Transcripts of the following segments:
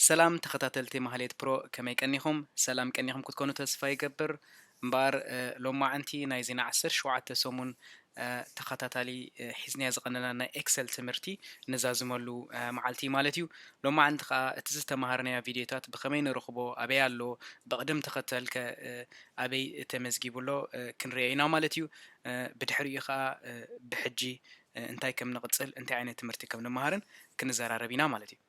ሰላም ተኸታተልቲ ማህሌት ፕሮ፣ ከመይ ቀኒኹም? ሰላም ቀኒኹም ክትኮኑ ተስፋ ይገብር። እምበኣር፣ እ፣ ሎማዕንቲ ናይዚ ናይ ዓሰርተ ሸውዓተ ሰሙን፣ እ፣ ተኸታታሊ፣ እ፣ ሒዝናዮ ዝቐነና ናይ ኤክሰል ትምህርቲ ንዛዝመሉ፣ እ፣ መዓልቲ ማለት እዩ። ሎማዕንቲ ከኣ እቲ ዝተማሃርናዮ ቪድዮታት ብኸመይ ንረኽቦ፣ ኣበይ ኣሎ፣ ብቕደም ተኸተል ከ፣ እ፣ ኣበይ ተመዝጊቡ ኣሎ፣ እ፣ ክንርእዮ ኢና ማለት እዩ። እ፣ ብድሕሪኡ ከኣ፣ እ፣ ብሕጂ፣ እ፣ እንታይ ከም ንቕጽል፣ እንታይ ዓይነት ትምህርቲ ከም ንመሃርን ክንዘራረብ ኢና ማለት እዩ።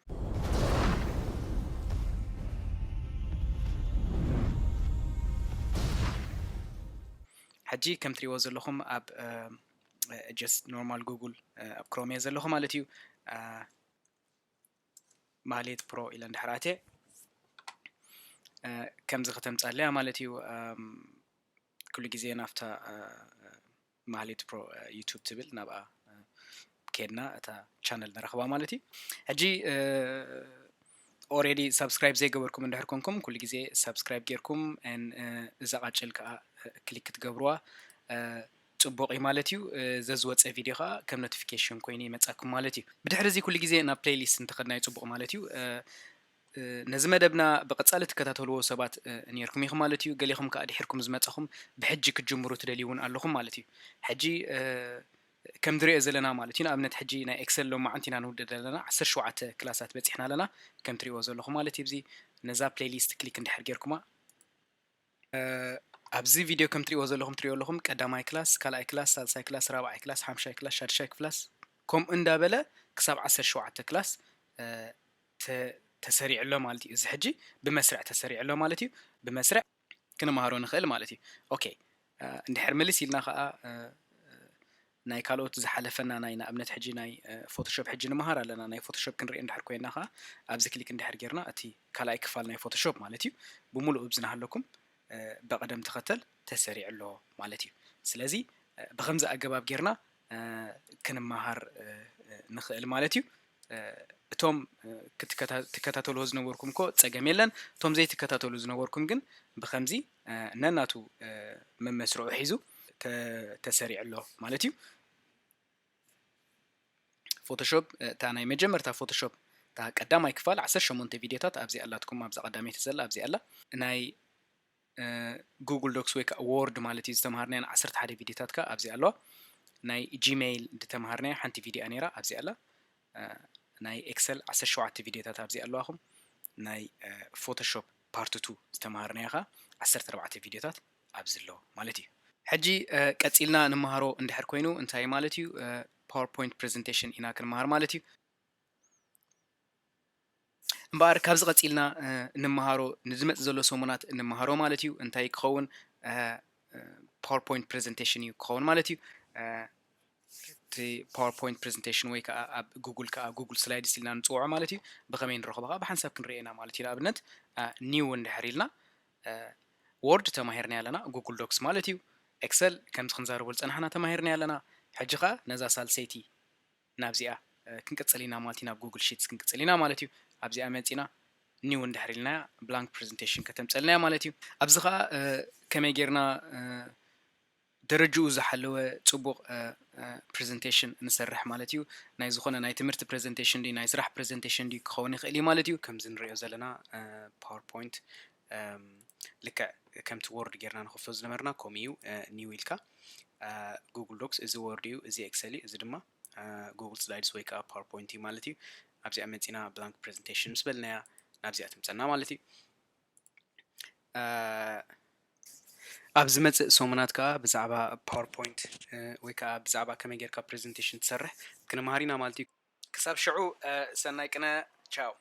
ሕጂ ከም ትሪእዎ ዘለኹም ኣብ፣ እ፣ እ፣ just ኖርማል ጉግል፣ እ፣ ኣብ ክሮም እየ ዘለኹ ማለት እዩ። እ፣ ማህሌት ፕሮ ኢለ እንድሕር ኣትየ፣ እ፣ ከምዚ ከተምጻለያ ማለት እዩ። እም፣ ኩሉ ግዜ ናብታ፣ እ፣ ማህሌት ፕሮ፣ እ፣ ዩቱብ ትብል ናብኣ፣ እ፣ ኬድና እታ ቻነል ንረኽባ ማለት እዩ። ሕጂ፣ እ፣ ኦሬዲ ሳብስክራይብ ዘይገበርኩም እንድሕር ኮንኩም፣ ኩሉ ግዜ ሳብስክራይብ ጌርኩም፣ ን፣ እ፣ እዛ ቃጭል ከኣ፣ እ፣ ክሊክ ክትገብርዋ፣ እ፣ ጽቡቕ እዩ ማለት እዩ። እ፣ ዘዝወጸ ቪድዮ ከኣ ከም ኖቲፊኬሽን ኮይኑ ይመጻኩም ማለት እዩ። ብድሕሪ እዚ ኩሉ ግዜ ናብ ፕሌይሊስት እንተኸድናዮ ጽቡቕ ማለት እዩ። እ፣ እ፣ ነዚ መደብና ብቐጻሊ ትከታተልዎ ሰባት፣ እ፣ ኔርኩም ኢኹም ማለት እዩ። ገሊኹም ከኣ ድሒርኩም ዝመጻኹም ብሕጂ ክትጅምሩ ትደልዩ እውን ኣለኹም ማለት እዩ። ሕጂ፣ እ፣ ከም ንሪኦ ዘለና ማለት እዩ፣ ንኣብነት ሕጂ ናይ ኤክሰል ሎማዕንቲ ኢና ንውድድ ዘለና፣ ዓሰርተ ሸውዓተ ክላሳት በጺሕና ኣለና፣ ከም ትሪእዎ ዘለኹም ማለት እዩ። ኣብዚ ነዛ ፕሌይሊስት ክሊክ እንድሕር ጌርኩማ፣ እ፣ ኣብዚ ቪድዮ ከም ትሪእዎ ዘለኹም ትሪእዎ ኣለኹም፣ ቀዳማይ ክላስ፣ ካልኣይ ክላስ፣ ሳልሳይ ክላስ፣ ራብዓይ ክላስ፣ ሓምሻይ ክላስ፣ ሻድሻይ ክላስ፣ ከምኡ እንዳበለ ክሳብ ዓሰርተ ሸውዓተ ክላስ፣ እ፣ ተ-፣ ተሰሪዑ ኣሎ ማለት እዩ። እዚ ሕጂ ብመስርዕ ተሰሪዑ ኣሎ ማለት እዩ። ብመስርዕ ክንመሃሮ ንኽእል ማለት እዩ። ኦኬ፣ እ፣ እንድሕር ምልስ ኢልና ኸኣ፣ እ፣ ናይ ካልኦት ዝሓለፈና ናይ ንኣብነት ሕጂ ናይ፣ እ፣ ፎቶሾፕ ሕጂ ንምሃር ኣለና። ናይ ፎቶሾፕ ክንርኢ እንድሕር ኮይና ኸኣ ኣብዚ ክሊክ እንድሕር ጌርና እቲ ካልኣይ ክፋል ናይ ፎቶሾፕ ማለት እዩ ብምሉኡ ኣብዚ ናሃለኩም፣ እ፣ ብቕደም ተኸተል ተሰሪዑ ኣሎ ማለት እዩ። ስለዚ፣ እ፣ ብኸምዚ ኣገባብ ጌርና፣ እ፣ ክንመሃር፣ እ፣ እ፣ ንኽእል ማለት እዩ። እ፣ እቶም፣ እ፣ ክትከታ-፣ ትከታተልዎ ዝነበርኩም እኮ ጸገም የለን። እቶም ዘይትከታተሉ ዝነበርኩም ግን ብኸምዚ፣ እ፣ ነናቱ፣ እ፣ መመስርዑ ሒዙ ተ-፣ ተሰሪዑ ኣሎ ማለት እዩ። ፎቶሾፕ፣ እ፣ እታ ናይ መጀመርታ ፎቶሾፕ፣ እታ ቀዳማይ ክፋል ዓሰርተ ሸሞንተ ቪድዮታት ኣብዚ ኣላትኩም፣ ኣብዛ ቀዳመይቲ ዘላ ኣብዚ ኣላ። ናይ፣ እ፣ ጉግል ዶክስ ወይ ከዓ ወርድ ማለት እዩ ዝተምሃርናየን ዓሰርተ ሓደ ቪድዮታት ከኣ ኣብዚ ኣለዋ። ናይ ጂሜይል ዝተምሃርናያ ሓንቲ ቪድዮ ነይራ፣ ኣብዚ ኣላ። እ፣ ናይ ኤክሰል ዓሰርተ ሸውዓተ ቪድዮታት ኣብዚ ኣለዋኹም። ናይ፣ እ፣ ፎቶሾፕ ፓርት ቱ ዝተምሃርናያ ከኣ ዓሰርተ ኣርባዕተ ቪድዮታት ኣብዚ ኣሎ ማለት እዩ። ሕጂ፣ እ፣ ቀጺልና ንመሃሮ እንድሕር ኮይኑ እንታይ ማለት እዩ? እ፣ ፓወርፖይንት ፕሬዘንቴሽን ኢና ክንመሃር ማለት እዩ። እምበኣር ካብዚ ቀጺልና፣ እ፣ እንመሃሮ፣ ንዝመጽእ ዘሎ ሰሙናት እንመሃሮ ማለት እዩ። እንታይ ክኸውን? እ፣ እ፣ ፓወርፖይንት ፕሬዘንቴሽን እዩ ክኸውን ማለት እዩ። እ፣ እቲ ፓወርፖይንት ፕሬዘንቴሽን ወይ ከኣ ኣብ ጉግል ከኣ ጉግል ስላይድስ ኢልና ንጽውዖ ማለት እዩ። ብኸመይ ንረኽቦ ከኣ ብሓንሳብ ክንርእየና ማለት እዩ። ንኣብነት፣ እ፣ ኒው እንድሕር ኢልና፣ እ፣ ወርድ ተማሂርና ኣለና፣ ጉግል ዶክስ ማለት እዩ። ኤክሰል ከምዚ ክንዛረቦ ዝጸናሕና ተማሂርና ኣለና። ሕጂ ከኣ ነዛ ሳልሰይቲ ናብዚኣ፣ እ፣ ክንቅጽል ኢና ማለት እዩ፣ ናብ ጉግል ሺትስ ክንቅጽል ኢና ማለት እዩ። ኣብዚኣ መጺና ኒው እንድሕር ኢልና ብላንክ ፕሬዘንቴሽን ከተምጸልና እያ ማለት እዩ። ኣብዚ ከኣ፣ እ፣ ከመይ ጌርና፣ እ፣ ደረጅኡ ዝሓለወ ጽቡቕ፣ እ፣ እ፣ ፕሬዘንቴሽን ንሰርሕ ማለት እዩ። ናይ ዝኾነ ናይ ትምህርቲ ፕሬዘንቴሽን ድዩ፣ ናይ ስራሕ ፕሬዘንቴሽን ድዩ ክኸውን ይኽእል እዩ ማለት እዩ። ከምዚ ንሪኦ ዘለና፣ እ፣ ፓወርፖይንት፣ እም፣ ልክዕ ከምቲ ወርድ ጌርና ንኸፍቶ ዝነበርና ከምኡ እዩ፣ እ፣ ኒው ኢልካ፣ እ፣ ጉግል ዶክስ፣ እዚ ወርድ እዩ፣ እዚ ኤክሰል እዩ፣ እዚ ድማ፣ እ፣ ጉግል ስላይድስ ወይ ከዓ ፓወርፖይንት እዩ ማለት እዩ። ኣብዚኣ መጺና ብላንክ ፕሬዘንቴሽን ምስ በልናያ ናብዚኣ ትምጸና ማለት እዩ። እ፣ ኣብ ዝመጽእ ሰሙናት ከኣ ብዛዕባ ፓወርፖይንት፣ እ፣ ወይ ከኣ ብዛዕባ ከመይ ጌርካ ፕሬዘንቴሽን ትሰርሕ ክንመሃር ኢና ማለት እዩ። ክሳብ ሽዑ፣ እ፣ ሰናይ ቅነ፣ ቻው።